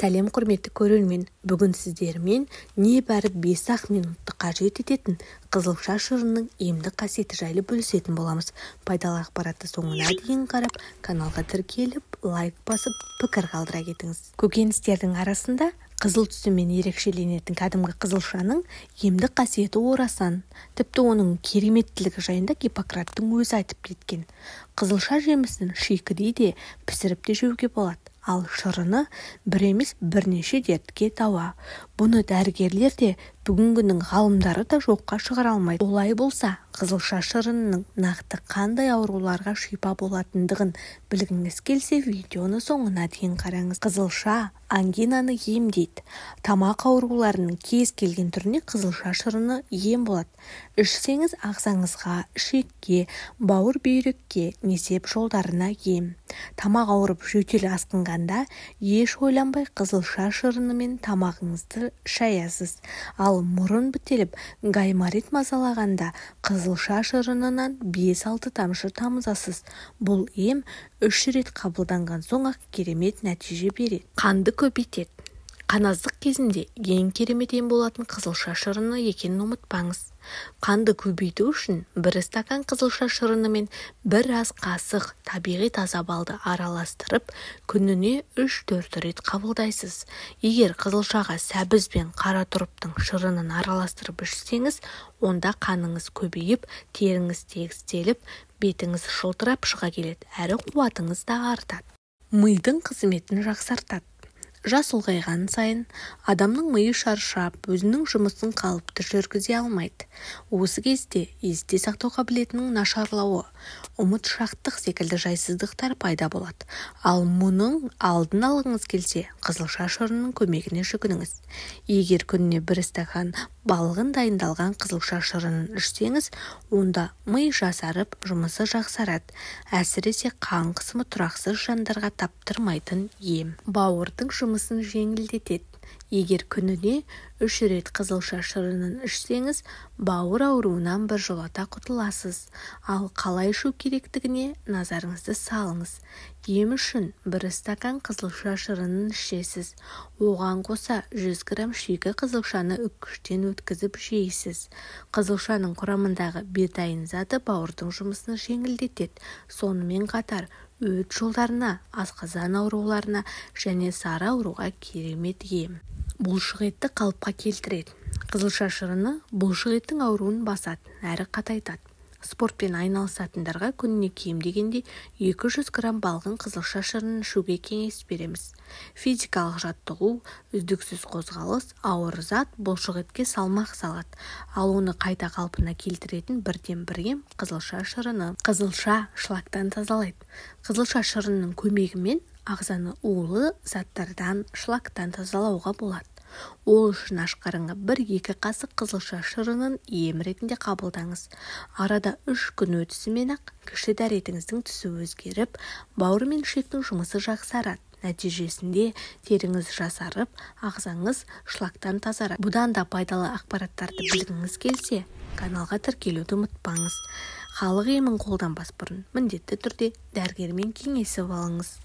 Сәлем, құрметті көрермен! Бүгін сіздермен небәрі 5-ақ минутты қажет ететін қызылша шырынының емдік қасиеті жайлы бөлісетін боламыз. Пайдалы ақпаратты соңына дейін қарап, каналға тіркеліп, лайк басып, пікір қалдыра кетіңіз. Көкөністердің арасында қызыл түсімен ерекшеленетін кәдімгі қызылшаның емдік қасиеті орасан. Тіпті оның кереметтілігі жайында Гиппократтың өзі айтып кеткен. Қызылша жемісін шикідей де, пісіріп те жеуге болады. Ал шырыны бір емес, бірнеше дертке дауа. Бұны дәрігерлер де, бүгінгінің ғалымдары да жоққа шығара алмайды. Олай болса, қызылша шырынының нақты қандай ауруларға шипа болатындығын білгіңіз келсе, видеоны соңына дейін қараңыз. Қызылша ангинаны емдейді. Тамақ ауруларының кез келген түріне қызылша шырыны ем болады. Ішсеңіз, ағзаңызға, ішекке, бауыр бүйрекке, несеп жолдарына ем. Тамақ ауырып, жөтел асқынғанда еш ойланбай қызылша шырынымен тамағыңызды шаясыз. Ал мұрын бітеліп, гайморит мазалағанда қызылша шырынынан 5-6 тамшы тамызасыз. Бұл ем 3 рет қабылданған соң-ақ керемет нәтиже береді. Қанды көбейтеді. Қаназдық кезінде ең керемет ем болатын қызылша шырыны екенін ұмытпаңыз. Қанды көбейту үшін 1 стакан қызылша шырынымен 1 ас қасық табиғи таза балды араластырып, күніне 3-4 рет қабылдайсыз. Егер қызылшаға сәбіз бен қара тұрыптың шырынын араластырып ішсеңіз, онда қаныңыз көбейіп, теріңіз тегістеліп, бетіңіз жылтырап шыға келеді, әрі қуатыңыз да артады. Мидың қызметін жақсартады. Жас ұлғайған сайын адамның миы шаршап, өзінің жұмысын қалыпты жүргізе алмайды. Осы кезде есте сақтау қабілетінің нашарлауы, ұмытшақтық секілді жайсыздықтар пайда болады. Ал мұның алдын алғыңыз келсе, қызылша шырынының көмегіне жүгініңіз. Егер күніне 1 стакан балғын дайындалған қызылша шырынын ішсеңіз, онда ми жасарып, жұмысы жақсарады. Әсіресе қан қысымы тұрақсыз жандарға таптырмайтын ем. Бауырдың жұмысын жеңілдетеді. Егер күніне 3 рет қызылша шырынын ішсеңіз, бауыр ауруынан біржолата құтыласыз. Ал қалай ішу керектігіне назарыңызды салыңыз. Ем үшін 1 стакан қызылша шырынын ішесіз. Оған қоса 100 грамм шикі қызылшаны үккіштен өткізіп жейсіз. Қызылшаның құрамындағы бетаин заты бауырдың жұмысын жеңілдетеді. Сонымен қатар өт жолдарына, асқазан ауруларына және сары ауруға керемет ем. Бұлшық етті қалыпқа келтіреді. Қызылша шырыны бұлшық еттің ауруын басады, әрі қатайтады. Спортпен айналысатындарға күніне кем дегенде 200 грамм балғын қызылша шырынын ішуге кеңес береміз. Физикалық жаттығу, үздіксіз қозғалыс, ауыр зат бұлшық етке салмақ салады. Ал оны қайта қалпына келтіретін бірден-бір ем қызылша шырыны. Қызылша шлактан тазалайды. Қызылша шырынының көмегімен ағзаны улы заттардан, шлактан тазалауға болады. Ол үшін аш қарынға 1-2 қасық қызылша шырынын ем ретінде қабылдаңыз. Арада 3 күн өтісімен-ақ кіші дәретіңіздің түсі өзгеріп, бауыр мен ішектің жұмысы жақсарады. Нәтижесінде теріңіз жасарып, ағзаңыз шлактан тазарады. Бұдан да пайдалы ақпараттарды білгіңіз келсе, каналға тіркелуді ұмытпаңыз. Халық емін қолданбас бұрын міндетті түрде дәрігермен кеңесіп алыңыз.